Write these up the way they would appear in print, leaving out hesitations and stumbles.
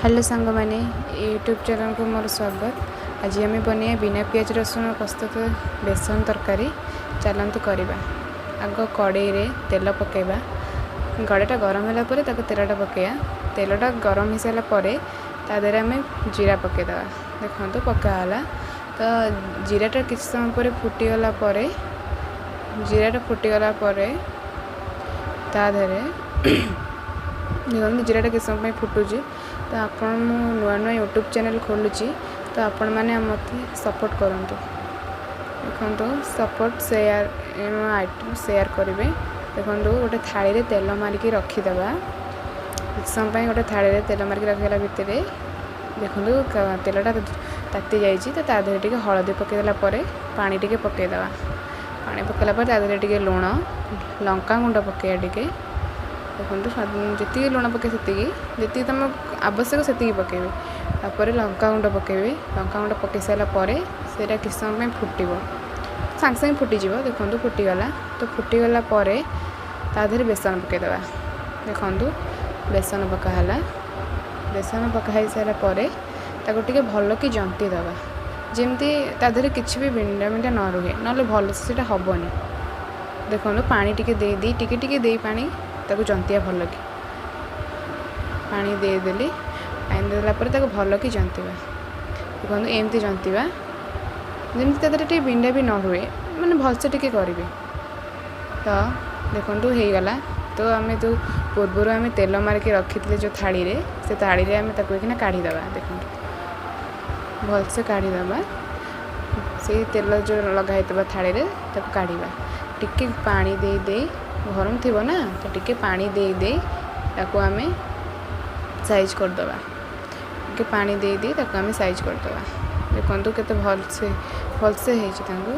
Hello ସାଙ୍ଗମାନେ, YouTube ଚ୍ୟାନେଲ୍କୁ ମୋର ସ୍ୱାଗତ। ଆଜି ଆମେ ବନେଇବା ବିନା ପିଆଜ ରସୁଣ ପ୍ରସ୍ତୁତ ବେସନ ତରକାରୀ। ଚାଲନ୍ତୁ କରିବା। ଆଗ କଡ଼େଇରେ ତେଲ ପକାଇବା। କଡ଼େଇଟା ଗରମ ହେଲା ପରେ ତାକୁ ତେଲଟା ପକାଇବା। ତେଲଟା ଗରମ ହେଇସାରିଲା ପରେ ତା ଦେହରେ ଆମେ ଜିରା ପକାଇଦେବା। ଦେଖନ୍ତୁ, ପକା ହେଲା। ତ ଜିରାଟା କିଛି ସମୟ ପରେ ଫୁଟିଗଲା ପରେ, ଜିରାଟା ଫୁଟିଗଲା ପରେ ତା ଦେହରେ ଦେଖନ୍ତୁ, ଜିରାଟା କିଛି ସମୟ ପାଇଁ ଫୁଟୁଛି। ତ ଆପଣ, ମୁଁ ନୂଆ ନୂଆ ୟୁଟ୍ୟୁବ୍ ଚ୍ୟାନେଲ୍ ଖୋଲୁଛି, ତ ଆପଣମାନେ ମୋତେ ସପୋର୍ଟ କରନ୍ତୁ। ଦେଖନ୍ତୁ, ସପୋର୍ଟ, ସେୟାର, ଆଇଟମ୍ ସେୟାର କରିବେ। ଦେଖନ୍ତୁ, ଗୋଟେ ଥାଳିରେ ତେଲ ମାରିକି ରଖିଦେବା କିଛି ସମୟ ପାଇଁ। ଗୋଟେ ଥାଳିରେ ତେଲ ମାରିକି ରଖିଦେଲା ଭିତରେ ଦେଖନ୍ତୁ, ତେଲଟା ତାତି ଯାଇଛି। ତ ତା ଦେହରେ ଟିକେ ହଳଦୀ ପକାଇଦେଲା ପରେ ପାଣି ଟିକେ ପକାଇଦେବା। ପାଣି ପକାଇଲା ପରେ ତା ଦେହରେ ଟିକେ ଲୁଣ, ଲଙ୍କା ଗୁଣ୍ଡ ପକାଇବା ଟିକେ। ଦେଖନ୍ତୁ, ଯେତିକି ଲୁଣ ପକାଇବେ ସେତିକି, ଯେତିକି ତୁମ ଆବଶ୍ୟକ ସେତିକି ପକାଇବେ। ତାପରେ ଲଙ୍କା ଗୁଣ୍ଡ ପକାଇବେ। ଲଙ୍କା ଗୁଣ୍ଡ ପକାଇ ସାରିଲା ପରେ ସେଇଟା କିଛି ସମୟ ପାଇଁ ଫୁଟିବ। ସାଙ୍ଗେ ସାଙ୍ଗେ ଫୁଟିଯିବ। ଦେଖନ୍ତୁ, ଫୁଟିଗଲା। ତ ଫୁଟିଗଲା ପରେ ତା ଦେହରେ ବେସନ ପକାଇଦେବା। ଦେଖନ୍ତୁ, ବେସନ ପକା ହେଲା। ବେସନ ପକା ହେଇସାରିଲା ପରେ ତାକୁ ଟିକେ ଭଲକି ଜନ୍ତି ଦେବା, ଯେମିତି ତା ଦେହରେ କିଛି ବି ବିଣ୍ଡା ବିଣ୍ଡା ନ ରୁହେ, ନହେଲେ ଭଲସେ ସେଇଟା ହେବନି। ଦେଖନ୍ତୁ, ପାଣି ଟିକେ ଦେଇ ଦେଇ, ଟିକେ ଟିକେ ଦେଇ ପାଣି ତାକୁ ଜନ୍ତିବା ଭଲକି। ପାଣି ଦେଇଦେଲି। ପାଣି ଦେଲା ପରେ ତାକୁ ଭଲକି ଜନ୍ତିବା। ଦେଖନ୍ତୁ, ଏମିତି ଜନ୍ତିବା ଯେମିତି ତା ଦେହରେ ଟିକେ ବିଣ୍ଡା ବି ନ ରୁହେ, ମାନେ ଭଲସେ ଟିକେ କରିବେ। ତ ଦେଖନ୍ତୁ, ହେଇଗଲା। ତ ଆମେ ଯେଉଁ ପୂର୍ବରୁ ଆମେ ତେଲ ମାରିକି ରଖିଥିଲେ ଯେଉଁ ଥାଳିରେ, ସେ ଥାଳିରେ ଆମେ ତାକୁ ଏଇଖିନା କାଢ଼ିଦେବା। ଦେଖନ୍ତୁ, ଭଲସେ କାଢ଼ିଦେବା। ସେଇ ତେଲ ଯେଉଁ ଲଗା ହେଇଥିବା ଥାଳିରେ ତାକୁ କାଢ଼ିବା। ଟିକେ ପାଣି ଦେଇ ଦେଇ, ଗରମ ଥିବ ନା, ତ ଟିକେ ପାଣି ଦେଇ ଦେଇ ତାକୁ ଆମେ ସାଇଜ୍ କରିଦେବା। ଟିକେ ପାଣି ଦେଇ ଦେଇ ତାକୁ ଆମେ ସାଇଜ୍ କରିଦେବା। ଦେଖନ୍ତୁ, କେତେ ଭଲସେ ଭଲସେ ହେଇଛି। ତାଙ୍କୁ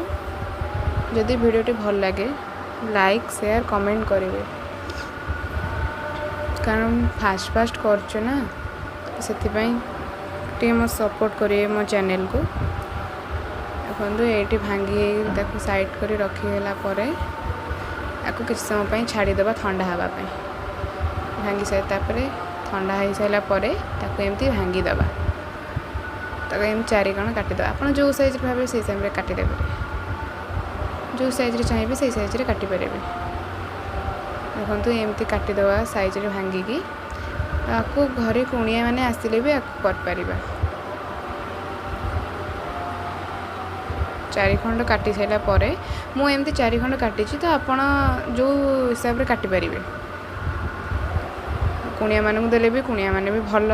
ଯଦି ଭିଡ଼ିଓଟି ଭଲ ଲାଗେ, ଲାଇକ୍, ସେୟାର, କମେଣ୍ଟ କରିବେ, କାରଣ ଫାଷ୍ଟ ଫାଷ୍ଟ କରୁଛୁ ନା, ସେଥିପାଇଁ ଟିକେ ମୋ ସପୋର୍ଟ କରିବେ ମୋ ଚ୍ୟାନେଲକୁ। ଦେଖନ୍ତୁ, ଏଇଠି ଭାଙ୍ଗି ତାକୁ ସାଇଡ଼୍ କରି ରଖିଦେଲା ପରେ ତାକୁ କିଛି ସମୟ ପାଇଁ ଛାଡ଼ିଦେବା ଥଣ୍ଡା ହେବା ପାଇଁ। ଭାଙ୍ଗି ସାରି ତାପରେ ଥଣ୍ଡା ହେଇସାରିଲା ପରେ ତାକୁ ଏମିତି ଭାଙ୍ଗିଦେବା। ତାକୁ ଏମିତି ଚାରିକଣ କାଟିଦେବା। ଆପଣ ଯେଉଁ ସାଇଜ୍ରେ ଭାବିବେ, ସେଇ ସାଇଜ୍ରେ କାଟିଦେବେ। ଯେଉଁ ସାଇଜ୍ରେ ଚାହିଁବେ, ସେଇ ସାଇଜ୍ରେ କାଟିପାରିବେ। ଦେଖନ୍ତୁ, ଏମିତି କାଟିଦେବା ସାଇଜ୍ରେ ଭାଙ୍ଗିକି। ଆକୁ ଘରେ କୁଣିଆ ମାନେ ଆସିଲେ ବି ଆକୁ କରିପାରିବା। ଚାରି ଖଣ୍ଡ କାଟି ସାରିଲା ପରେ, ମୁଁ ଏମିତି ଚାରି ଖଣ୍ଡ କାଟିଛି, ତ ଆପଣ ଯେଉଁ ହିସାବରେ କାଟିପାରିବେ। କୁଣିଆମାନଙ୍କୁ ଦେଲେ ବି କୁଣିଆମାନେ ବି ଭଲ